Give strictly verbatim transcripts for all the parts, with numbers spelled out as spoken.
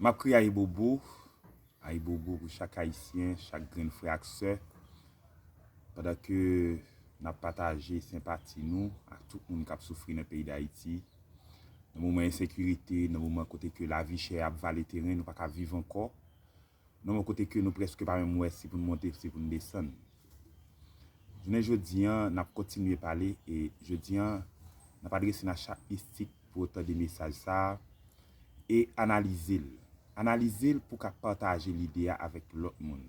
M ap kriye ayibobo, ayibobo pou chak Ayisyen, chak grenn frè ak sè, pandan ke n ap pataje senpati nou ak tout moun k ap soufri nan peyi Dayiti, nan moman ensekirite, nan moman kote ke lavi chè ap vale teren, nou pa ka viv ankò, nan moman kote ke nou prèske pa menm wè si pou n monte, si pou n desann. Jounen jodi an, n ap kontinye pale e jodi an, n ap adrese n a chak mistik pou w tande mesaj sa a e analize l. Analize l pou w ka pataje lide a avèk lòt moun.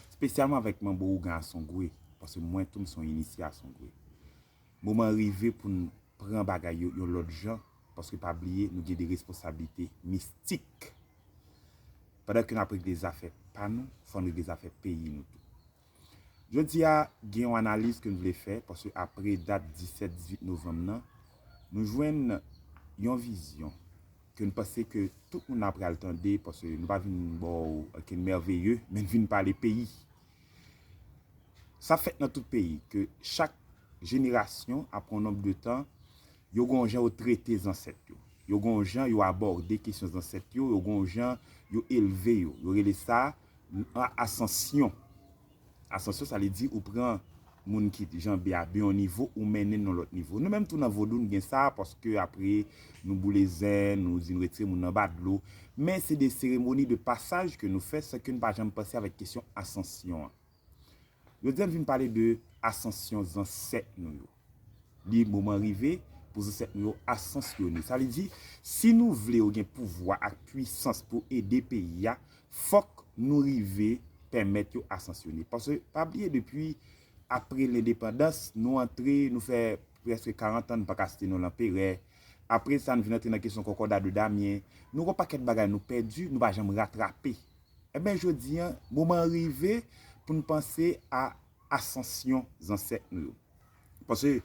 Espesyalman avèk manbo ougan Asongwe, paske mwen tou m se yon inisye Asongwe. Moman an rive pou n pran bagay yo yon lòt jan, paske pa bliye nou gen de responsablite mistik. Pandan ke n ap regle zafè pa nou, fò n regle zafè peyi nou tou. Jodi a, gen yon analiz ke n vle fè, paske apre dat disèt, dizuit novanm nan, nou jwenn yon vizyon ke n panse ke tout moun ap pral tande, paske nou pa vin ba w ankenn mèveye, men n vin pale peyi. Sa fèt nan tout peyi, ke chak jenerasyon, apre yon nonb de tan, yo gen yon jan yo trete zansèt yo. Yo gen yon jan yo abòde kesyon zansèt yo, yo gen yon jan yo elve yo. Yo rele sa a asansyon. Asansyon, sa vle di ou pran moun ki janbe a de yon nivo, ou mennen l nan lòt nivo. Nou menm tou nan vodou, nou gen sa, paske apre nou boule zen, nou di n retire moun nan ba dlo. Men se de seremoni de pasaj ke nou fè san ke n pa janm panse avèk kesyon asansyon an. Jodi a, n vin pale de asansyon zansèt nou yo. Li moman rive pou zansèt nou yo asansyone. Sa vle di, si nou vle yo gen pouvwa ak pwisans pou ede peyi a, fòk nou rive pèmèt yo asansyone. Paske, pa bliye, depi apre lendepandans, nou antre, nou fè prèske karant an, n pa ka site non lanperè. Apre sa, n vin antre nan kesyon Kònkòda de Damyen. Nou gen yon pakèt bagay nou pèdi, nou pa janm ratrape. Enben, jodi a, moman an rive pou n panse a asansyon zansèt nou yo. Paske,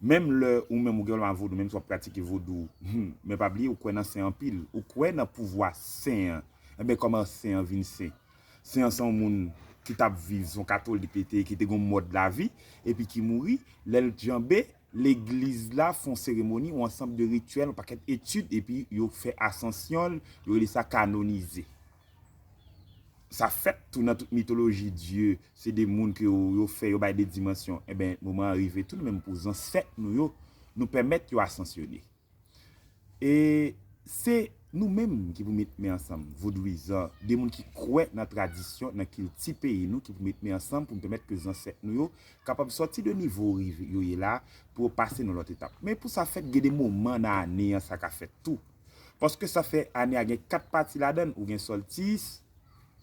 menm lè ou menm ou gen yon vodou, menm si w ap pratike vodou, hmm, men pa bliye, ou kwè nan sen anpil, ou kwè nan pouvwa sen an. Enben, kòman sen an vin sen? Sen an se yon moun ki t ap viv, se yon katolik li te ye, ki te gen yon mòd lavi, epi ki mouri, lè l janbe, legliz la fè yon seremoni, yon ansanm de rityèl, yon pakèt etid, epi yo fè asansyon l, yo rele sa kanonize. Sa fèt tou nan tout mitoloji, dye, se de moun ke yo, yo fè, yo bay de dimansyon. Enben, moman an rive tou, nou menm pou zansèt nou yo, nou pèmèt yo asansyone. E se nou menm ki pou met men ansanm, vodouyizan, de moun ki kwè nan tradisyon, nan kilti peyi nou, ki pou met men ansanm pou n pèmèt ke zansèt nou yo kapab sòti de nivo rive, yo ye la, pou yo pase nan lòt etap. Men pou sa fèt, gen de moman nan ane an sa ka fèt tou. Paske sa fè ane a gen kat pati ladan l, ou gen sòltis,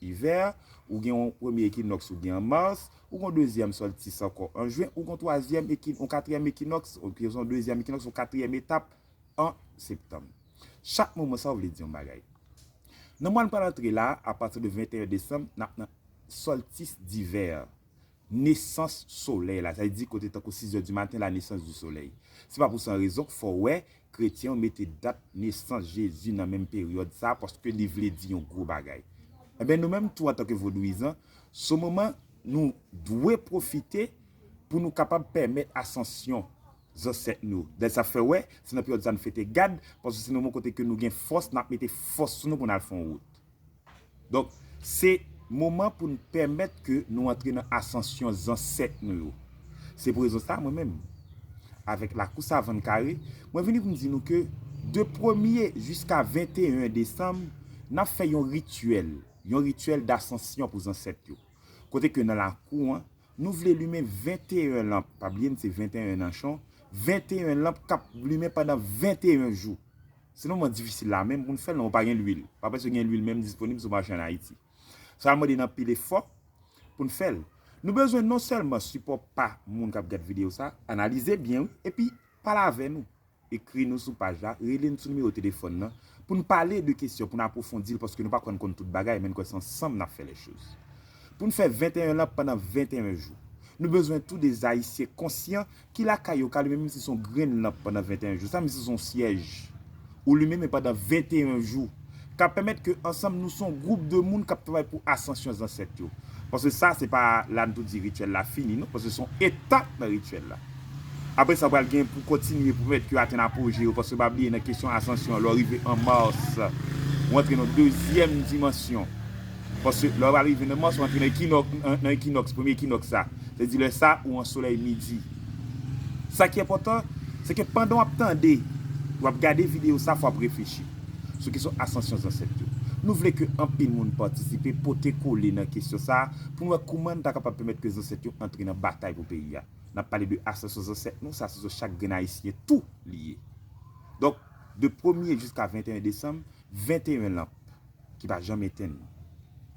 ivè, ou gen yon premye ekinòks ou gen an mas, ou gen yon dezyèm sòltis ankò an jen, ou gen yon twazyèm eki-, yon katriyèm ekinòks, ou gen yon dezyèm ekinòks, yon katriyèm etap an septanm. Chak moman sa yo vle di yon bagay. Nan mwa n pral antre la, apati de venteyen desanm, n ap nan sòltis divè, nesans solèy la. Sa vle di kote tankou sizè di maten, la nesans di solèy. Se pa pou san rezon k fè w wè kretyen yo mete dat nesans Jezi nan menm peryòd sa, paske li vle di yon gwo bagay. Enben, nou menm tou, antanke vodouyizan, se moman nou dwe pwofite pou nou kapab pèmèt asansyon zansèt nou. Dayè sa fè w wè, se nan peryòd sa n fete Gad, paske se nan moman kote ke nou gen fòs, n ap mete fòs sou nou pou n al fè yon wout. Donk, se moman pou n pèmèt ke nou antre nan asansyon zansèt nou yo. Se pou rezon sa, mwen menm, avèk Lakou Savann Kare, mwen vini pou m di nou ke de premye jiska venteyen desanm, n ap fè yon rityèl, yon rityèl dasansyon pou zansèt yo. Kote ke nan lakou an, nou vle limen venteyen lanp, pa bliye n se venteyen nanchon, venteyen lanp k ap limen pandan venteyen jou. Se yon moman difisil la menm pou n fè l, non, ou pa gen lwil. Pa panse gen lwil menm disponib sou mache ann Ayiti. Sa mande n anpil efò pou n fè l. Nou bezwen non sèlman sipò pa moun k ap gad videyo sa, analize byen, wi, epi pale avè nou. Ekri nou sou paj la, rele n sou nimewo telefòn nan, pou n pale de kesyon, pou n apwofondi l, paske nou pa kwè n konn tout bagay, men n kwè se ansanm n ap fè lèchoz. Pou n fè venteyen lanp pandan venteyen jou. Nou bezwen tou de Ayisyen konsyan ki lakay yo ka limen, menm si se yon grenn lanp pandan venteyen jou. Sa menm si se yon syèj. Ou limen, men pandan venteyen jou. K ap pèmèt ke ansanm nou se yon gwoup de moun k ap travay pou asansyon zansèt yo. Paske sa, se pa la n tou di rityèl la fini, non. Paske se yon etap nan rityèl la. Apre sa, pral gen pou kontinye pou pèmèt ke yo atenn apoje yo. Paske pa bliye, nan kesyon asansyon an, lè w rive an mas, Ou antre nan dezyèm dimansyon. Paske lè w pral rive nan Mars, ou antre nan ekinòks, nan, nan ekinòks, premye ekinòks sa. Se di lè sa, ou an solèy midi. Sa ki enpòtan, se ke pandan w ap tande, w ap gade videyo sa, fò w ap reflechi sou kesyon asansyon zansèt yo. Nou vle ke anpil moun patisipe, pote kole nan kesyon sa, pou n wè kouman n ta kapab pèmèt ke zansèt yo antre nan batay pou peyi a. N ap pale de asansyon zansèt nou, sa se sou chak grenn Ayisyen tou li ye. Donk, de premye jiska venteyen desanm, venteyen lanp ki pa janm etenn.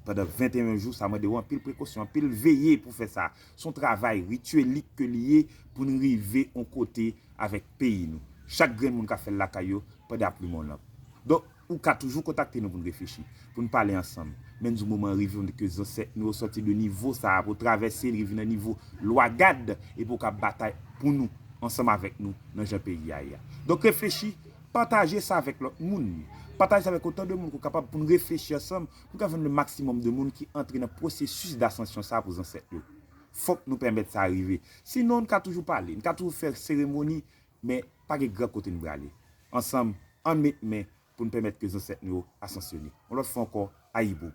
Pandan venteyen jou, sa mande w anpil prekosyon, anpil veye pou fè sa. Se yon travay rityelik ke li ye pou n rive yon kote avèk peyi nou. Chak grenn moun ka fè l lakay yo pandan ap limen yon lanp. Donk, ou ka toujou kontakte nou pou n reflechi, pou n pale ansanm. Men n di w moman an rive, ke zansèt nou yo sòti de nivo sa a, pou travèse, rive nan nivo lwa gad, epi w ka batay pou nou, ansanm avèk nou, nan jan peyi a ye a. Donk, reflechi, pataje sa avèk lòt moun. Pataje sa avèk otan de moun ke w kapab pou n reflechi ansanm, pou n ka jwenn le maksimòm de moun ki antre nan pwosesis dasansyon sa a pou zansèt yo. Fòk nou pèmèt sa rive. Sinon, n ka toujou pale, n ka toujou fè seremoni, men pa gen gran kote n prale. Ansanm, ann met men pou n pèmèt ke zansèt nou yo asansyone. Yon lòt fwa ankò, ayibobo.